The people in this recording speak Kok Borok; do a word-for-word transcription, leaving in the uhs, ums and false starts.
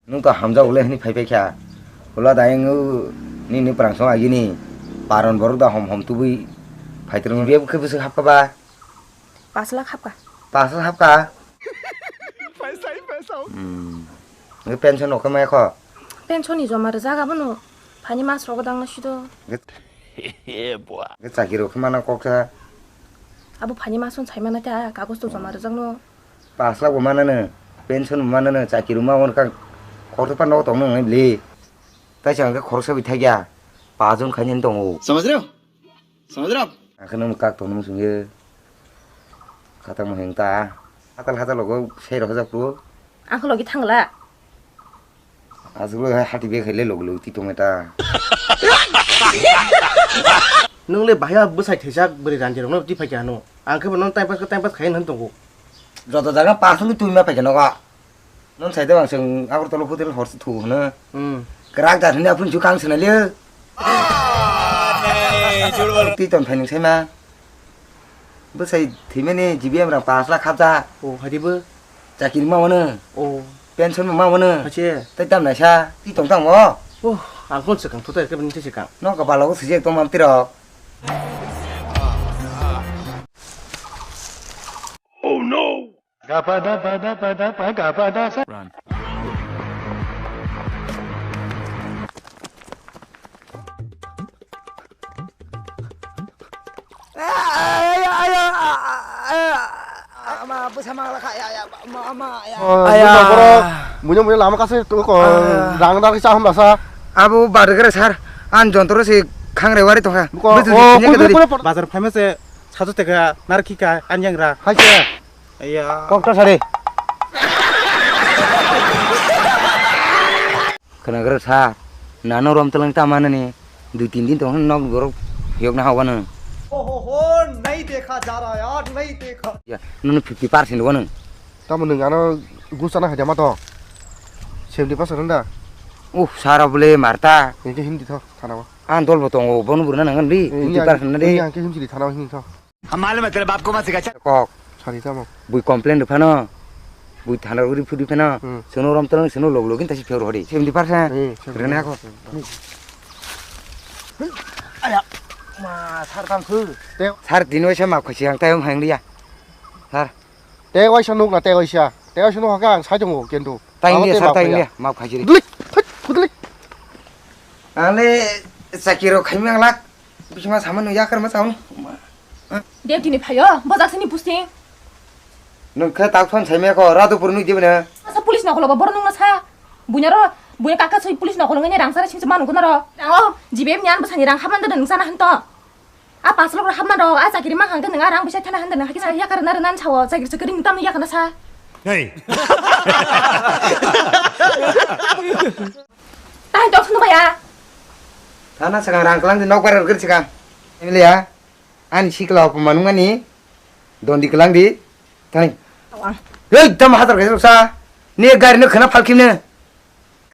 Nwng to hamjak le hwnwi phai phai kha. Hula da ayang nini prang song agini. Paron borok da hom hom tubui phai tong. Bebak khe bwswk hapkha ba? Pash lakh hapkha. Pash lakh hapkha? Paisa hi paisa. Hmm. Nge pension rok khe maya kho? Pension ni joma rwjak abono. Phani mas rogo dang na sido. Nge chakiri rok khe mana kok sa? Abo phani mas on sai mana ta kagos to joma rwjak no. Pash lakh bo manano, pension bo manano, chakiri ma wngkha, khoroksa nogo tongno wngnai bwle. Taisa hwnkhe khoroksa bai thakya, pajon khainani tongo. समझ रहे हो? समझ रहे हो आप? Ang khe nwng kak tongno muchungya. Khatang mo heng ta. Hatal hatal logo sei rok hajak pro. Ang khe logi thangla. Aswk hai hati bag hai le log log ti tong eta. Nwng le bahai bwsai thwijak bwrwi ranji rokno ti phai kha hano. Ang khe bono time pass khe time pass khai hwn tongo. Joto jaga pass wngwi twi ma phai kha nogo. Nwng sai de bang chwng Agartala hotel hor se thu hwno. Hmm. Kwrak da hwnwi aphuru chu kang swnai le. Twi ton phai nwng sai ma. Bwsai thwimani G B M rang pash lakh hapjak. O, hadi bo. Chakiri ma wano. O. Pension ma wano. Hache. Tai tam naisa. Ti tong tang o. O, ang kon swkang thutai khe bini swkang. No ka balo swijak tong mam tiro. Oh no. Run. Ama bwsa mangla kha ya ya ama ya. Aya. Borok muino muino lama kase to ko rang da kisa hom dasa. Abo badgre sir, an jontro se khangre wari tongkha. Bazar phaima se sajo teka narkhika an yangra. Haise. Iya. Kok ta sari. Khwnagrw sa, nano rom twlang ta manani, dui tin din tong nok borok phiyok na hawano. ओहो हो, नहीं देखा जा रहा यार, नहीं देखा। Ya, nunu fifty percent wano. Tamo nwng ano gusa na haida ma to. Seventy percent da. Uh, sara bole marta. Niki hindi tho, thana wa. An dol bo tongo, bono burna nangan di, fifty percent na di. Yang ke hindi thana wa hindi tho. हम मालूम है तेरे बाप को मत सिखा। Kok. Sari tamo. Bui complain rw phano. Bui thana uri phudi phano. Hmm. Sono rom tolong sono log login tasi phiyok hodi. Seventy percent. Hmm, seventy percent. Rene ako. Aya. Ma sar tam su. Te. Sar din waisa ma khusi ang tayong hang liya. Sar. Te waisa nuk na te waisa. Te waisa nuk ka ang sai tongo kendu. Tayong liya sar tayong liya. Ma khusi. Dlik. Thut, thut, dlik. Ang le sakiro khaimang lak. Bisma saman nung yakar ma saun. Deputy ni phayo, bojak sini posting. Nung khe tak thon saimaya ko, Radhupur nung jibna. Asa police nokolo ba borok nung na sa. Bunya ro, bunya kaka soi police nokolo ngene rang sara sini manu kono ro. Rang o, G B M ni an bwsani rang haman da nung sana hanto. A pass lok haman ro, a chakiri ma hangke nung a rang bisa thana handa nung hakisa yakar na rang nan sawo, chakiri chakiri nung tam yakar na sa. Hey. Tahan tok sunu baya. Thana sakang rang klang di nok bar rwgir sakang. Emiliya, ani sikla opman wngmani dondi klang di. Thani. Awang. Hei, tamo hatar kaisa sa. Ni gari no khana phalkim ne.